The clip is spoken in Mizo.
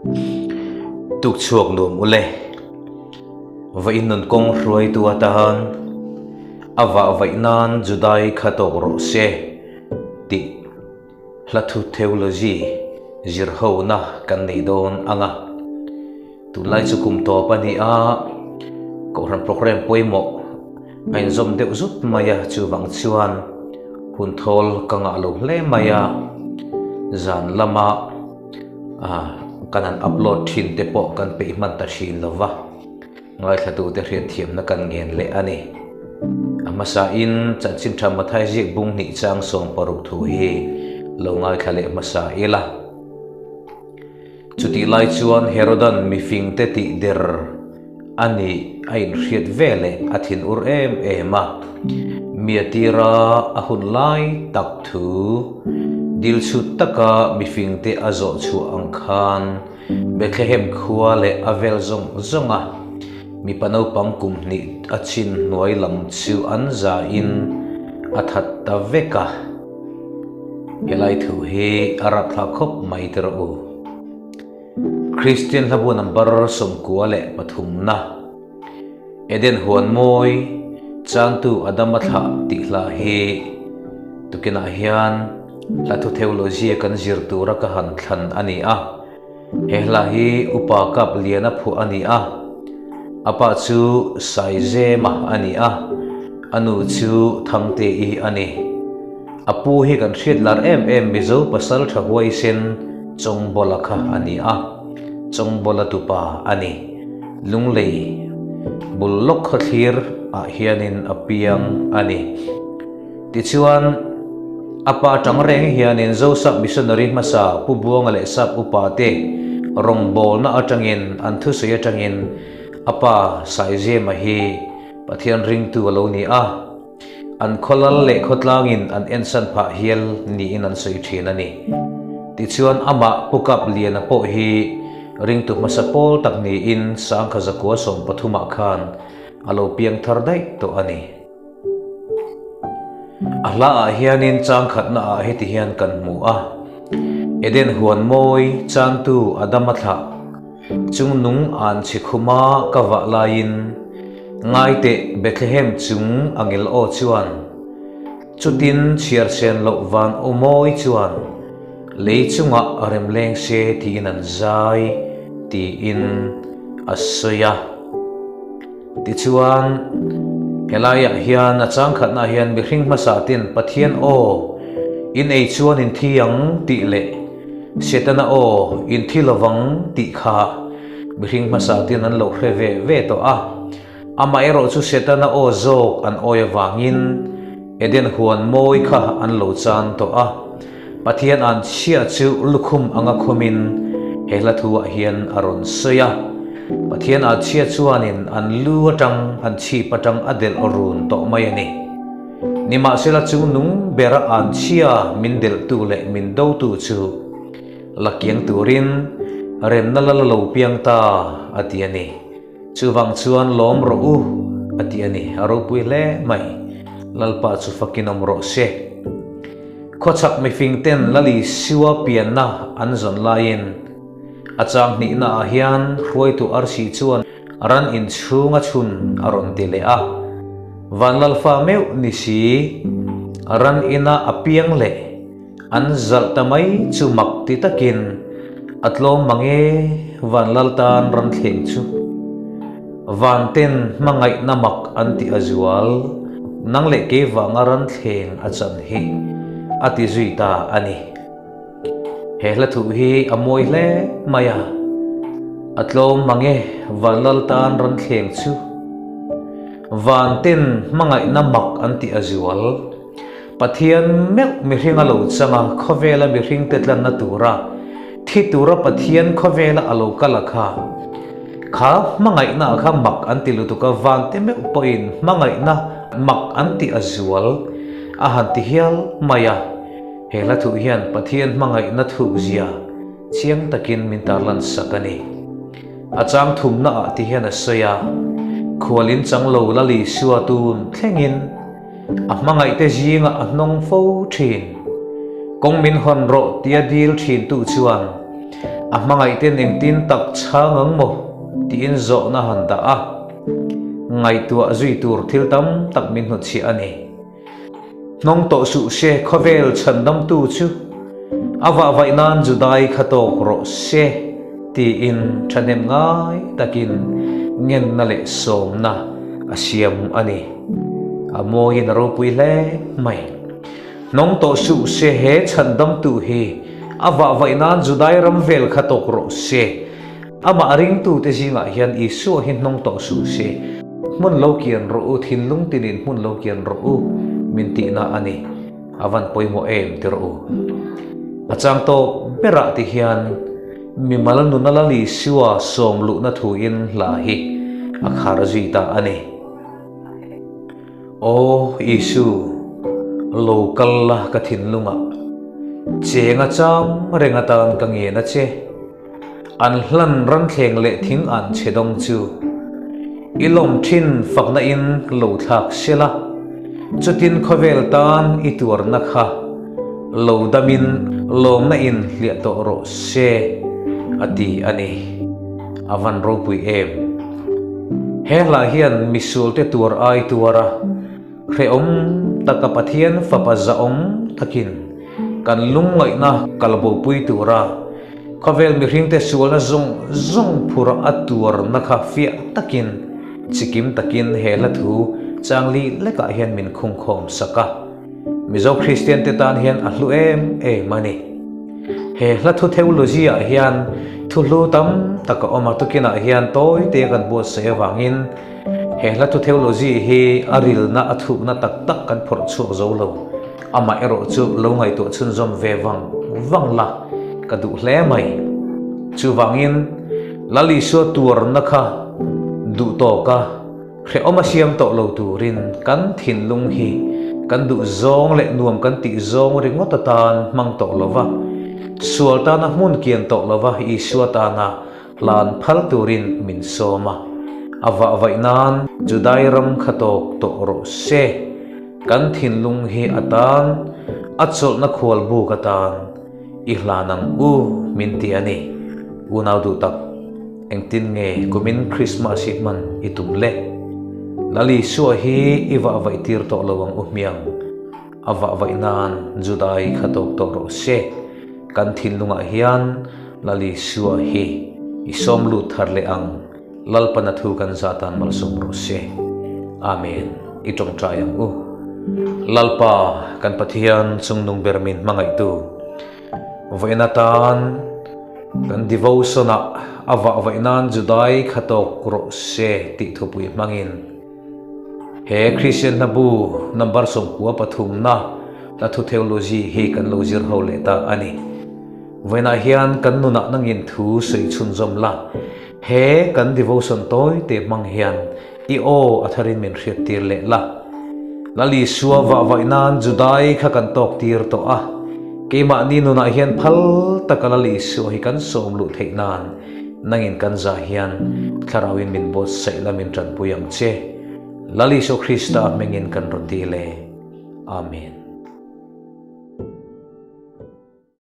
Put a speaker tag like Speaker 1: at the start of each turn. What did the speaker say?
Speaker 1: Tuk chhuak nuam ule. Va in nun kawng hruaitu atan a vah vaih nan Judai kha tawk rawh se tih hla thu theology zir hona kan nei dawn ang a. Tunlai chu kum tawp a ni a, Kohhran program pawimawh a inzawm deuh zut mai a, chuvang chuan hun thawl ka ngah lo hle mai a, zan lama kan han upload thin te pawh kan peih hman ta thin lo va. Ngaithlatute hriatthiamna kan ngen leh a ni. A hmasain Chanchin Tha Mathai ziak bung hnih chang 60 thu hi lo ngaithla leh hmasa ila. Chutih lai chuan Herodan mifingte tih der a nih a inhriat ve leh a thinur em em a. Mi a tira a hun lai tak thu dilchhut taka mifingte a zawh chhuah ang khan Bethlehem khua leh a vel zawng zawnga mipa naupang kum hnih a chin hnuai lam chu an zain a that ta vek a. Helai thu hi a rapthlak khawp mai ti rawh u. Kristian hlabu number 93na Eden huan mawi changtu Adama thlah tih hla hi tukinah hian Hla thu theology kan zir tura ka han thlan a ni a. He hla hi Upa Kap Liana phuah a ni a. A pa chu Saizema a ni a, a nu chu Thangte-i a ni. A pu hi kan hriat lar em em Mizo pasal tha huaisen Chawngbola kha a ni a, Chawngbola tupa a ni. Lunglei bul lawk khawthlir ah hianin a piang a ni. Tichuan, a pa tang reng hianin Zosap Missionary hmasa Pu Buanga leh Sap Upa te rawngbawlna atangin an thusawi atangin a pa Saizema hi Pathian ringtu a lo ni a, an khawlal leh khawtlangin an ensan phah hial niin an sawi thin a ni. Tichuan, amah Pu Kap Liana pawh hi ringtu hmasa pawl tak niin Sangkha zakua sawmpathumah khan a lo piang thar daih tawh a ni. A hla ah hianin chang khatna ah heti hian kan hmu a, Eden huan mawi changtu Adama thlah chung nung an chhe khuma ka vah laiin ngaiteh Bethlehem chung a ngel aw chuan chutin chhiar sen loh van aw mawi chuan lei chungah a rem leng se tiin an zai tiin a sawi a. Tichuan, helaiah hian a changkhatnaah hian mihring hmasa ten Pathian aw in ei chuan in thi ang tih leh Setana aw in thi lovang tih kha mihring hmasa ten an lo hre ve ve tawh a. Amaherawh chu Setana aw zawk an awi avangin Eden huan mawi kha an lo chan tawh a. Pathian an chhia chu lukhum anga khumin he hla thu ah hian a rawn sawi a. Pathian an chhia chuanin an lu atang an chhip atang a delh run tawh mai a ni. Nimahsela chu nung bera an chhia min delhtu leh min dotu chu la kiang turin remna la la lo piang ta a ti a ni. Chuvang chuan lawm rawh u, a ti a ni. A ropui hle mai. Lalpa chu fakin awm rawh se. Khawchhak mifing ten Lali Siwa pianna an zawn laiin a chang hnihna ah hian hruaitu arsi chuan ran inchhung a chhun a rawn ti leh a. Van Lalfa meuh ni si, ran ina a piang leh An zalh ta mai chu mak ti takin a tlawm mang e Vanlal tan ram thleng chu. Van ten hmangaihna mak an ti a zual, nang leh kei vanga ram thleng a chan hi a ti zui ta a ni. He hla thuh hi a mawi hle mai a, a tlawm mang e Vanlal tan ram thleng chu. Van ten hmangaihna mak an ti a zual. Pathian meuh mihring a lo chang a, khawvela mihringte tlanna tura thi tura Pathian khawvela a lo kal a kha. Kha hmangaihna ah kha mak an ti lutuk a, vante meuh pawhin hmangaihna mak an ti a zual a han ti hial mai a. He hla thuh hian Pathian hmangaihna thuk zia chiang takin min tarlan sak a ni. A chang thumna ah ti hian a sawi a, Khualin chang lo Lali Suatun thlengin, A hmangaihte zingah a hnawng fo thin. Kawng min hawn rawh tia dil thintu chuan A hmangaihten engtin tak chhang ang maw tiin zawhna han dah a, ngaihtuah zui tur thil tam tak min hnutchhiah a ni. Hnawng tawh suh se khawvel chhandamtu chu a vahvaih nan Judai kha tawk rawh se tiin thahnem ngai takin ngenna leh sawmna a siam a ni. A mawiin a ropui hle mai. Hnawng tawh suh se he chhandamtu hi a vahvaih nan Judai ram vel kha tawk rawh se. Amah ringtute zingah hian Isua hi hnawng tawh suh se. Hmun lo kian rawh u, thinlung tinin hmun lo kian rawh u min tihna a ni. A van pawimawh em ti rawh u. A chang tawp berah ti hian mimal nuna Lal Isua sawm luhna thuin hla hi a khar zui ta a ni. Aw Isu, lo kal la ka thinlungah, cheng a chang reng atan ka ngen a che. An hlan ranthleng leh thing an chhe dawng chu i lawm thin fakna in lo thlak sela, chutin khawvel tan i tuarna kha lo damin lawmna in hliah tawh rawh se a ti a ni. A van ropui em. He hla hian misualte tuar ai tuar a, hrehawm taka Pathian fapa zahawm takin kan lungngaihna kalbopui tura Khawvel mihringte sualna zawng zawng phurh a tuarna kha fiah takin, chikim takin he hla thu changli lekah hian min khungkhawm sak a. Mizo Kristiante tan hian a hlu em em a ni. He hla thu theology ah hian thu hlu tam tak a awm a, tukinah hian tawi te kan buatsaih avangin he hla thu theology hi a rilna a thukna tak tak kan phawrh chhuak zo lo. Amah erawh chu lo ngaihtuah chhunzawm ve vang vang la ka duh hle mai. Chuvangin Lal Isua tuarna kha duh tawka hrehawm a siam tawh lo turin kan thinlung hi kan duh zawng leh nuam kan tih zawng ringawt atan hmang tawh lo va, sual tana hmun kian tawh lo va Isua tana hlan phal turin min sawm a, a vahvaih nan Judai ram kha tawk tawh rawh se. Kan thinlung hi a tan, a chawlhna khual buk atan i hlan ang u min ti a ni. Unau duh tak, engtin nge kumin Krismas hi hman i tum le? Lal Isua hi i vahvaih tir tawh lo ang u hmiang. A vahvaih nan Judai kha tawk tawh rawh se. Kan thinlungah hian Lal Isua hi i sawm lut thar leh ang. Lalpana thu kan zah tan malsawm rawh se. Amen. I tawngtai ang u. Lalpa, kan Pathian chungnung ber min hmangaihtu, vawiin atan kan devotion-ah a vah vaih nan Judai kha tawk rawh se tih thupui hmangin he Kristian hna bu number 93 na hla thu theology hi kan lo zir ho leh ta a ni. Vawiinah hian kan nunah nangin thu sawi chhunzawm la. He kan devotion tawi te hmang hian i aw a tharin min hriat tir leh la. Lal Isua vah vaih nan Judai kha kan tawk tir tawh a, keimahni nunah hian phal taka Lal Isua hi kan sawm luh theih nan nangin kan zah hian Thlarauin min buatsaih la min tanpui ang che. Lal Isua Krista hmingin kan rawn dil e. Amen.